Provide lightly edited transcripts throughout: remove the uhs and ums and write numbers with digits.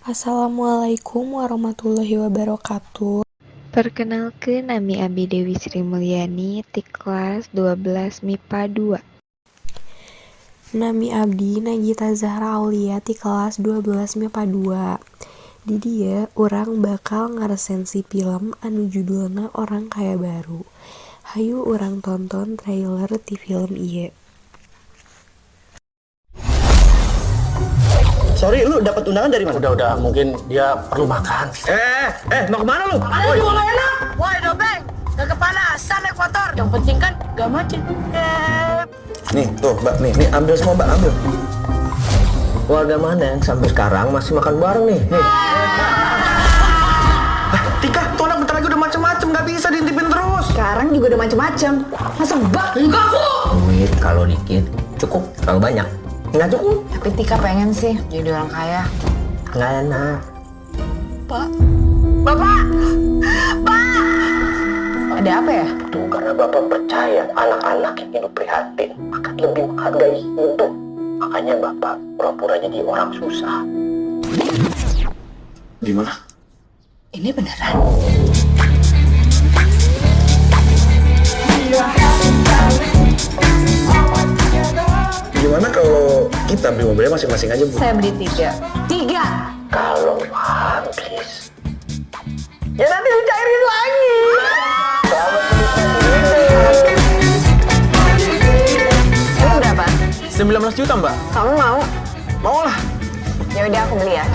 Assalamualaikum warahmatullahi wabarakatuh. Perkenalkeun, nami abi Dewi Sri Mulyani ti kelas 12 MIPA 2. Nami abdi Nagita Zahra Aulia ti kelas 12 MIPA 2. Di dieu urang bakal ngaresensi film anu judulna Orang Kaya Baru. Hayu urang tonton trailer ti film ieu. Sorry, lu dapat undangan dari mana? Udah, mungkin dia perlu makan. Eh, mau kemana lu? Ada juga gak enak. Woi, dobeng, gak kepanasan naik motor. Yang penting kan gak macet. Nih, tuh, Mbak, nih, nih, ambil semua, Mbak, ambil. Warga mana yang sampai sekarang masih makan bareng nih? Nih. Tika, tuh anak bentar lagi udah macem-macem, nggak bisa diintipin terus. Sekarang juga udah macem-macem. Masa bak? Enggak kok. Duit kalau dikit cukup, kalau banyak nggak cukup. Tapi Tika pengen sih jadi orang kaya. Nggak enak. Pak. Bapak! Pak! Ada apa ya? Tuh, karena Bapak percaya anak-anak yang hidup prihatin akan lebih menghargai hidup. Makanya Bapak pura-pura jadi orang susah. Gimana? Ini beneran. Gimana kalau kita beli mobilnya masing-masing aja, Bu? Saya beli 3. 3! Kalau habis, Ya nanti dicairin lagi. Ini berapa? 19 juta, Mbak. Kamu mau? Mau lah. Ya udah aku beli ya.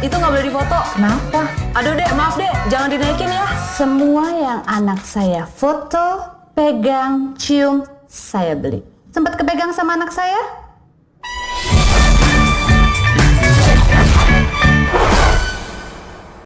Itu nggak boleh difoto. Kenapa? Aduh dek, maaf dek, jangan dinaikin ya. Semua yang anak saya foto, pegang, cium, saya beli. Sempat kepegang sama anak saya?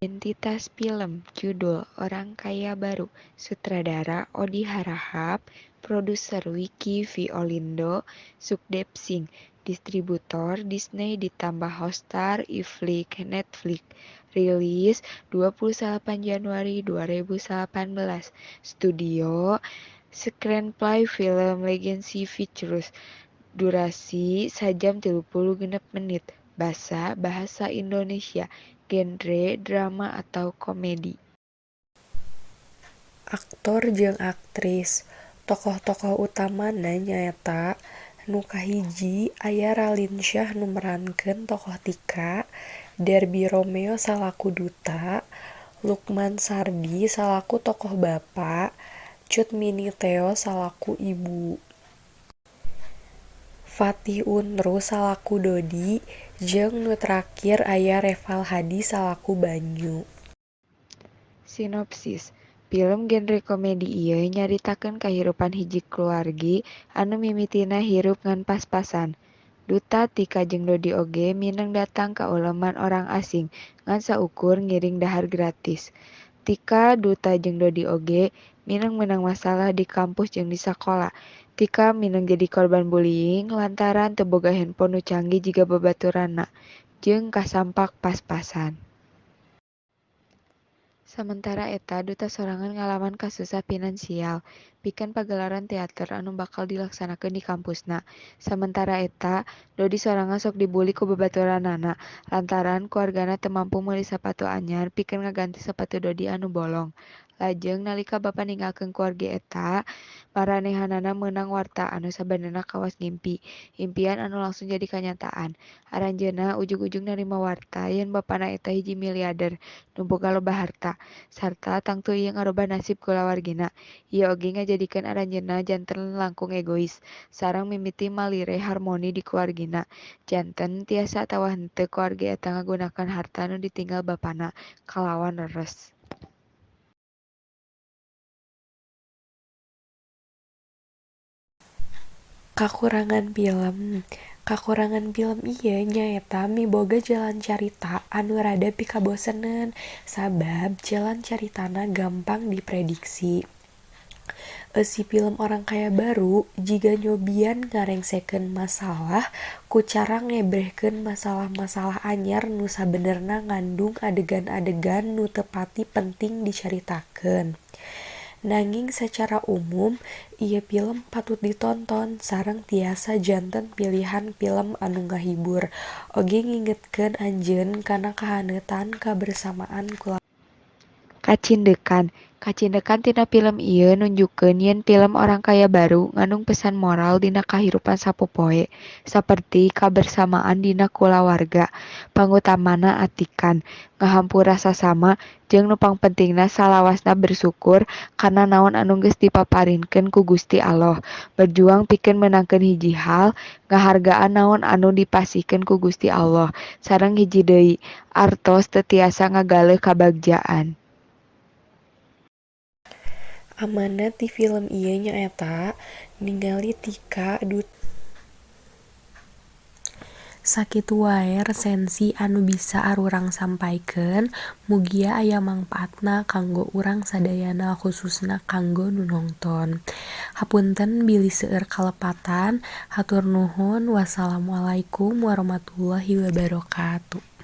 Identitas film, judul Orang Kaya Baru, sutradara Odi Harahap, produser Wiki V Olindo, Sukhdev Singh, distributor Disney ditambah Hotstar, iflix, Netflix, rilis 28 Januari 2018, studio Screenplay Film Legacy Features, durasi 1 jam 36 menit, basa Bahasa Indonesia, genre drama atau komedi. Aktor jeung aktris. Tokoh-tokoh utamana nyaeta nu kahiji aya Raline Shah nu merankeun tokoh Tika, Derby Romeo salaku Duta, Lukman Sardi salaku tokoh Bapa, Cut Mini Theo salaku Ibu. Fatih Unru salaku Dodi, jeung nu terakhir aya Refal Hady salaku Banyu. Sinopsis film genre komedi ieu nyaritakeun kahirupan hiji kulawargi anu mimitina hirup ngan pas-pasan. Duta, Tika jeung Dodi oge mineng datang ka uleman orang asing ngan saukur ngiring dahar gratis. Tika, Duta jeung Dodi oge mineng meunang masalah di kampus jeung di sakola. Tika mineng jadi korban bullying lantaran teu boga handphone nu canggih jiga babaturanna jeung kasampak pas-pasan. Samentara eta, Duta sorangan ngalaman kasusah finansial pikeun pagelaran teater anu bakal dilaksanakeun di kampusna. Samentara eta, Dodi sorangan sok dibully ku babaturanana lantaran keluargana teu mampu meuli sapatu anyar pikeun ngaganti sapatu Dodi anu bolong. Lajeng nalika bapa ninggalkeun keluargi eta, maranehanana meunang warta anu sabenerna kawas ngimpi, impian anu langsung jadi kanyataan. Aranjeunna ujug-ujug narima warta yen bapana eta hiji miliarder nu boga loba harta, sarta tangtu ieu ngarobah nasib kulawargina. Ieu oge ngajadikeun aranjeunna janten langkung egois, sareng mimiti malire harmoni di kulawargina. Janten tiasa atawa henteu kulawargi eta ngagunakeun harta nu ditinggal bapana kalawan leres. Kakurangan pilem. Kakurangan pilem ieu nyaeta miboga jalan carita anu rada pikaboseneun sabab jalan caritana gampang diprediksi. Eusi pilem Orang Kaya Baru jiga nyobian ngarengsekeun masalah ku cara ngebrehkeun masalah-masalah anyar nu sabenerna ngandung adegan-adegan nu teu pati penting dicaritakeun. Nanging sacara umum ieu pilem patut ditonton sareng tiasa janten pilihan pilem anu ngahibur oge ngingetkeun anjeun kana kahaneutan kabersamaan kulawarga. Kacindekan. Kacindekan tina pilem ieu nunjukkeun yen pilem Orang Kaya Baru ngandung pesan moral dina kahirupan sapopoe, saperti kabersamaan dina kulawarga, pangutamaan atikan, ngahampura sasama, jeung nu pangpentingna salawasna bersyukur kana naon anu geus dipaparinkeun ku Gusti Alloh, berjuang pikeun meunangkeun hiji hal, ngahargaan naon anu dipasihkeun ku Gusti Alloh, sareng hiji deui, artos teu tiasa ngagaleuh kabagjaan. Amanat ti pilem ieu nyaeta ningali Tika Sakitu wae resensi anu bisa arurang sampaikeun mugia aya mangpaatna kanggo urang sadayana khususna kanggo nu nongton. Hapunten bilih seueur kalepatan hatur nuhun wassalamualaikum warahmatullahi wabarakatuh.